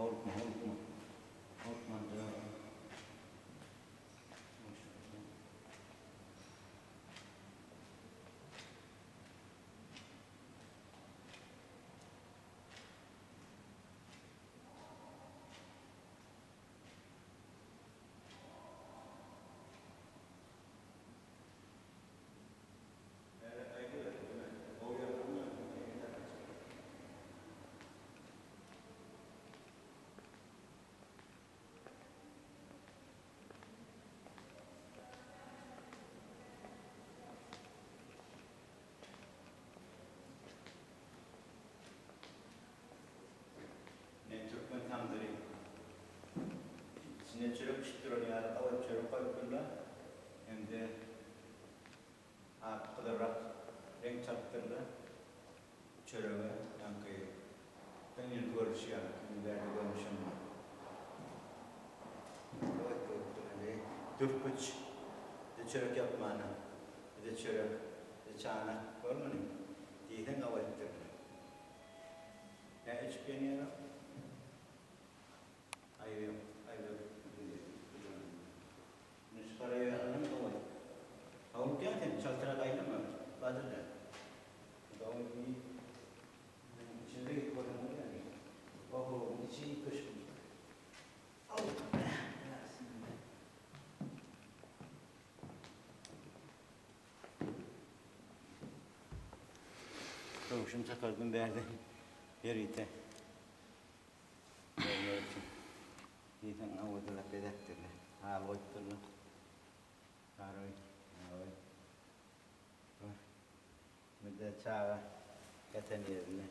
Howlukma, howlukma. Howlukmanja. Ne türkmen tamdyry. İçine çörek pişip duran ýaly gabat çörek goýupdyrlar. Hem-de ak gyzylrak reňk çalypdyrlar. Çörege ýaňky öň ýylky görnüşi ýaly, indi bärde görnüşem bar. Gabat goýupdyrlar. Indi dürküç, bize çörek ýapmana, bize çörek, bize çanak bormuny? Diýseň gabadypdyrlar. Nä içip ýanýarok? Aýby ýok, aýby ýok. Indi şu garaýy alsam gowy. Howlukýaň sen, çaltrak aýlama, Badyrjan. Gawun iý. Içinde gidip bolýan bolýar. Oho, içi üýtgeşik. Köwşüm çykardym bärde ýörite. Görmek üçin. Diýseň owadanlap bezäpdirler. Haly goýupdyrlar. Saroý, mawy. Burada çaga ýatan ýerinde.